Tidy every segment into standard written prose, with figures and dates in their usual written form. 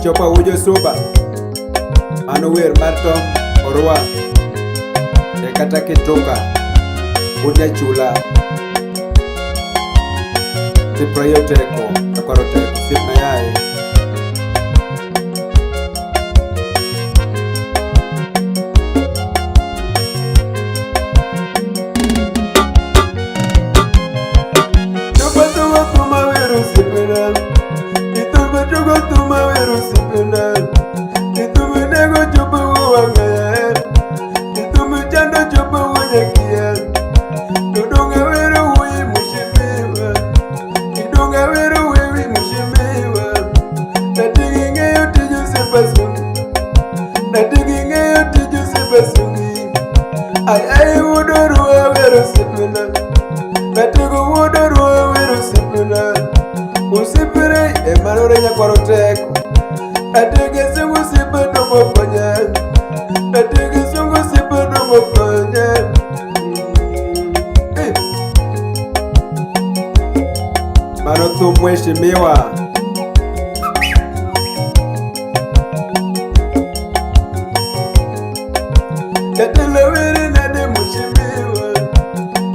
Achopo awuojo suba. Mano wer mar Tom Orwa. E kata Kituka. Wuod Nyachula. Siprayo teko, akwaro teko, siepna yaye. Usipire emanore nyakwaro teko Atege sungu sipe domo konya Atege sungu sipe domo konya. Mano thum mheshimiwa. Jatelo were nade mheshimiwa.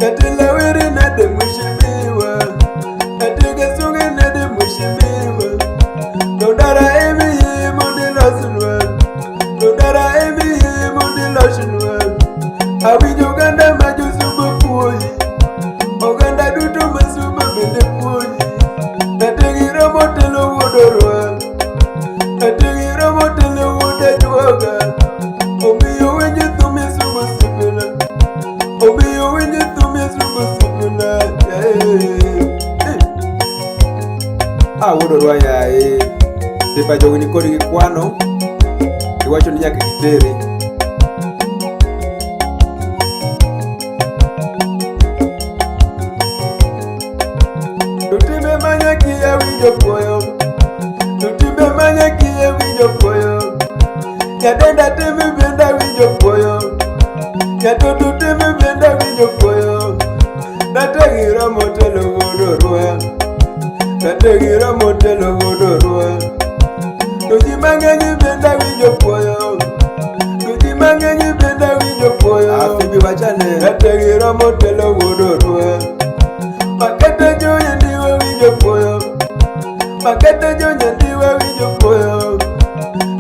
Jatelo were nade mheshimiwa. Atege sungu nade mheshimiwa. Dodara emi mondi losinwa. Dodara emi mondi losinwa. Awinjo oganda ma josuba puoyi. Oganda duto ma suba bende puoyi. Nategi romo telo wuod Orwa. Nategi romo telo wuod Ajuoga. Omiyo winjo thum isugo osiepena. Omiyo winjo thum isugo osiepena. Ah, wuod Orwa yaye. Sipa jogi ni kod gi kwano. Iwacho ni nyaka gitere. Tutimbe manyakia winjo puoyo. Tutimbe manyakia winjo puoyo. Nyadenda timi benda winjo puoyo. Nyatoto timi benda winjo puoyo. Nategi romo telo wuod Orwa. Nategi romo telo wuod Orwa. To ji mang'eny benda winjo puoyo. To ji mang'eny benda winjo puoyo. Afibi wachane. Nategi romo telo wuod Orwa. Makete jo nyandiwa winjo puoyo. Makete jo nyandiwa winjo puoyo.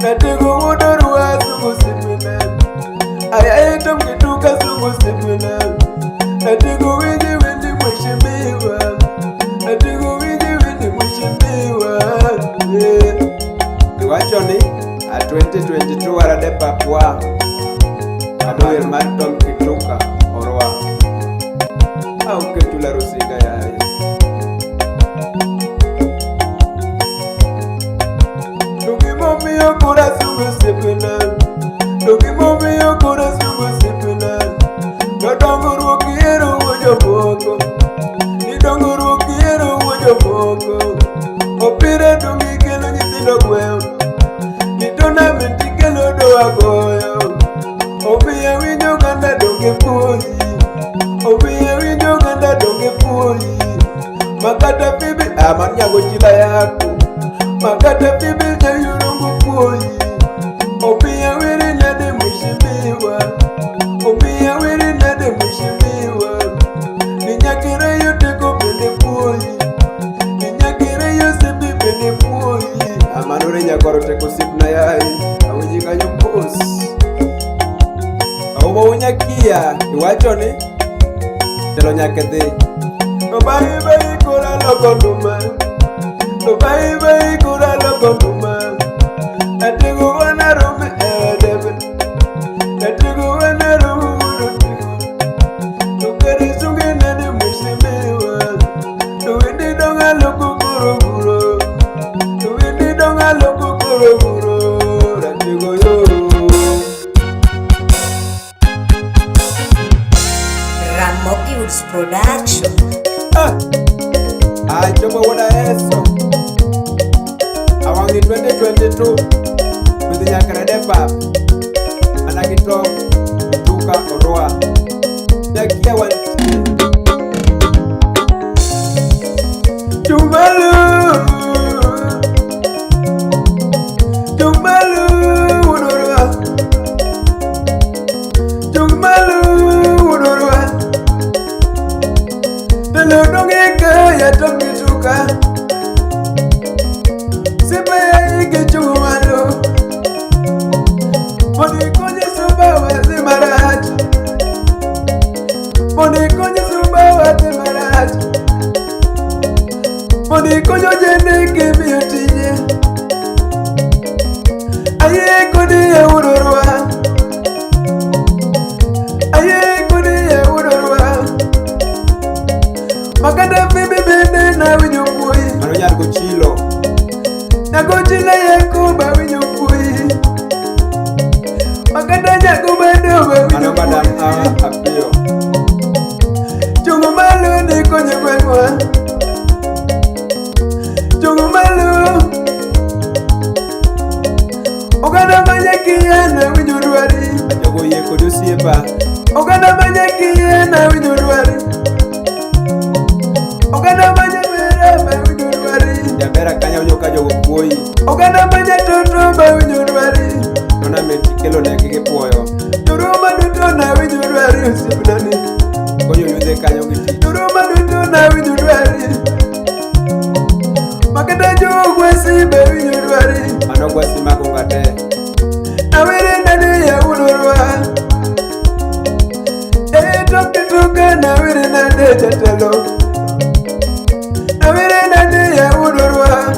Natego wuod Orwa sungu sipina. Ayaye Tom Kituka sungu sipina. Natego winji windi mheshimiwa. Natego winji windi mheshimiwa. Iwacho ni a 2022 warade papwa. Mano wer mar Tom Kituka Orwa. Aonge chula Rusinga yaye. To gimomiyo koro asungo osiepena. To gimomiyo koro asungo osiepena. To dongruok ihero wuo jomoko. Ni dongruok ihero wuo jomoko. Opira donge ikelo nyithindo gweyo. Ni tournament ikelo doa goyo. Omiyo winjo oganda donge puoyi. Omiyo winjo oganda donge puoyi. Makata bibi ama nyago chila yako. Makata bibi jayurongo puoyi. Omiyo were nade mheshimiwa. Omiyo were nade mheshimiwa. Ni nyakere yoteko bende puoyi. Ni nyakere yosebi bende puoyi. Amanore nyakwaro teko osiepna yaye. Awinji kanyo mos. Auma unyakia iwacho ni telo nyaka dhi. To bai bai kora loko nduma. To bai bai kora loko nduma. Atego wana rome edebe. Atego wana rome wudo tigo. To kare sunge nade mheshimiwa. To wende donga loko koro guro. To wende donga loko koro guro. Ratego yo. Ramogi Woods Production. Ah! Achopo wuoda Eso. Awang'i 2022. Bidhi nyaka rede pap. Mana gi Tom Tuka Orwa. Jakia wantie. Chumalo. Osiepa. Oganda manyakiye na winjo dwari. Oganda manyamera ba winjo dwari. Jabera kanyo winjo ka jogo puoyi. Oganda manyatoto ba winjo dwari. Tournament ikelo negi gipuoyo. Joroma duto na winjo dwari osiepnani. Konyo yudhe kanyo gi tich. Joroma duto na winjo dwari. Makata jogwesi be winjo dwari. Mano gwasi magunga te. Awere nade yaudorwa. E toke toke nawere nade jatelo. Nawere nade yaudorwa.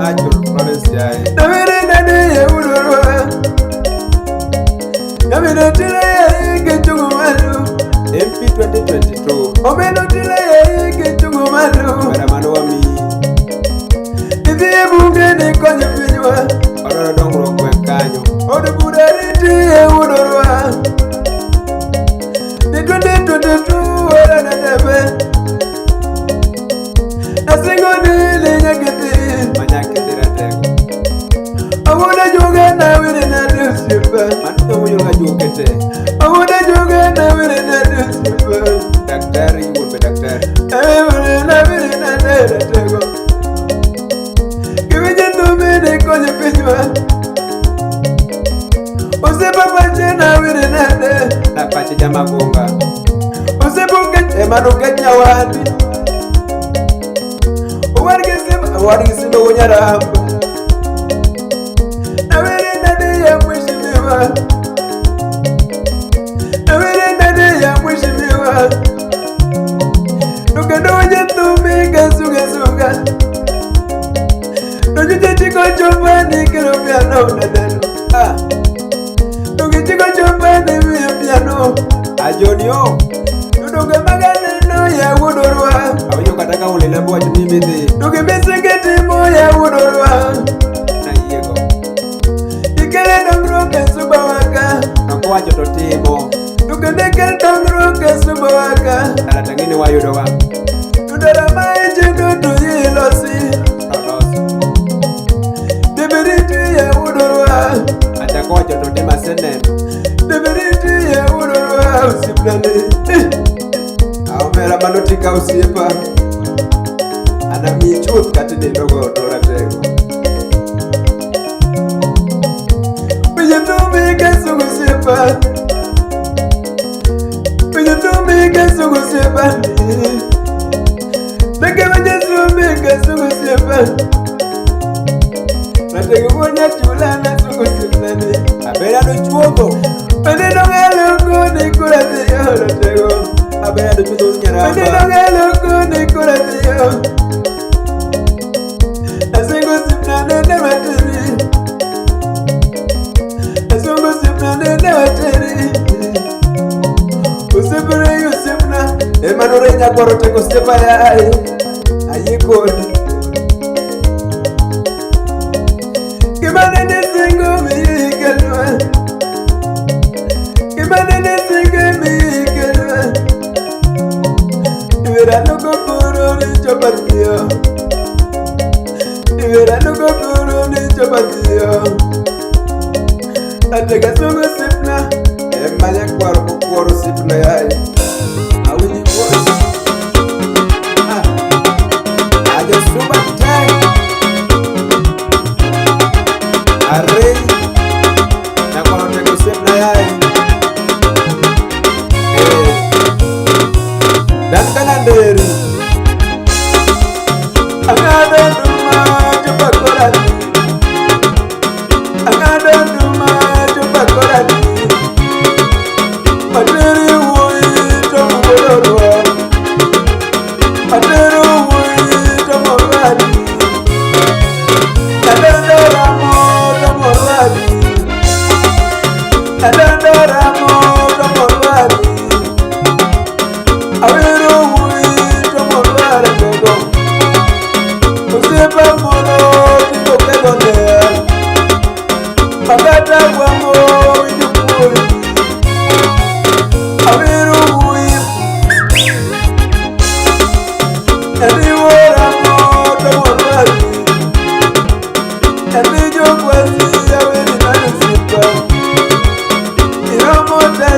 Achul Florence yaye. Nawere nade yaudorwa. Nawere tila yaye kichungu malo. MP 2022. Omeno tila yaye kichungu malo. Omera mano wamiyi. Idhi e bunge ni konyo pinywa. Wadwaro dongruok gweng' kanyo. Od bura riti yaudorwa. Ni 2022 ora nadebe. Nasingo ni linyakiti. Manyaka idhi ratego. Awuoda joga nawere nade osiepa. Mano to winjo ka juoke te. Awuoda joga nawere nade osiepa. Daktari wuon be daktari. Nawere nawere nade ratego. Kiwinjo thumbe ni konyo pinywa. Osiepa pache nawere nade. Na pache jamagunga. Osiepa okech ema nokech nyawadi. Owadgi simba owadgi simba wuo nyaramba. Nawere nade ya mheshimiwa. Nawere nade ya mheshimiwa. To kendo winjo thumbe ka suga suga. To nyocha chiko chopa ni kelo piano naneno. Ah, To gichiko chopa ni miyo piano. Ajoni o. To donge maganeno ya wuodorwa. Awinjo kata ka Olilambo wacho ni midhi. To gimisenge timo ya wuodorwa. Nayiego. Ikele dongruok e Sumbawanga. To kowacho to timo. To kendo ikel dongruok e Sumbawanga. Dala tang'e ni wayudowa. To dala ma ichendo to yie losi. To loso. Dibiriti ya wuodorwa. Achako wacho to timo aseneno. Dibiriti ya wuodorwa osiepnani. Omera mano tika osiepa. Anamiyi chuth kata inindo godo ratego. Winjo thumbe ka sugo osiepa. Winjo thumbe ka sugo osiepa. Deke winjo thumbe ka sugo osiepa. Ratego wuod nyachula nasugo osiepnani. Abera nochuodho. Bende nong'alo koni kura dhiyo ratego. Abera nochuodho Bende nyaramba. nong'alo koni kura dhiyo. Asingo osiepna ne wateri. Asingo osiepna ne wateri. Osiepna osiepna Ema nore nyakwaro teko osiepa yaye. Ayie kodi. Gima nene singo miyikelwa. Gima nene singo miyikelwa. Iwera lugo kuro ni chopatiyo. Iwera lugo kuro ni chopatiyo. Atega sungo osiepna. Ema nyakwaro mokuoro osiepna yaye. Awinji wuoyi. Ah. Ajo suba tek. Array. Nyakwaro teko osiepna yaye. Eh. Duncan Anderi. Ang'ado nduma chopa korani. Ang'ado nduma chopa korani. Ateri wuoyi to wuodorwa. Ateri wuoyi to morwadi. Nadendo ramo to morwadi. Nadendo ramo to morwadi. Awero wuoyi to morware gogo. Osiepa moro tiko kego neya. Makata gwambo winjo puoyi. Awero wuoyi. Nyathi wuora mo to morwadi. Nyathi jokwasi aweri nade osiepa. Iromo te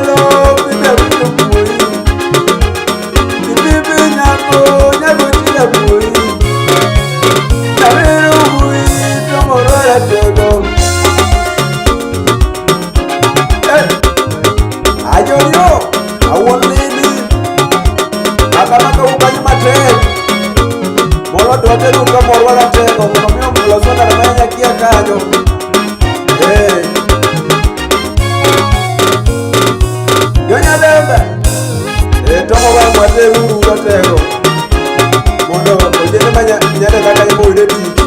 Orio, awuon lili. Akamaka ukanyo matek. Molo to wateru ka morwa ratego mondo mi oloswa kar ma nyakia kanyo. Eh. Jonyadembe. Eh, tomo wa wateru ratego. Mondo ojende ma nyadenda kanyo boyude tich.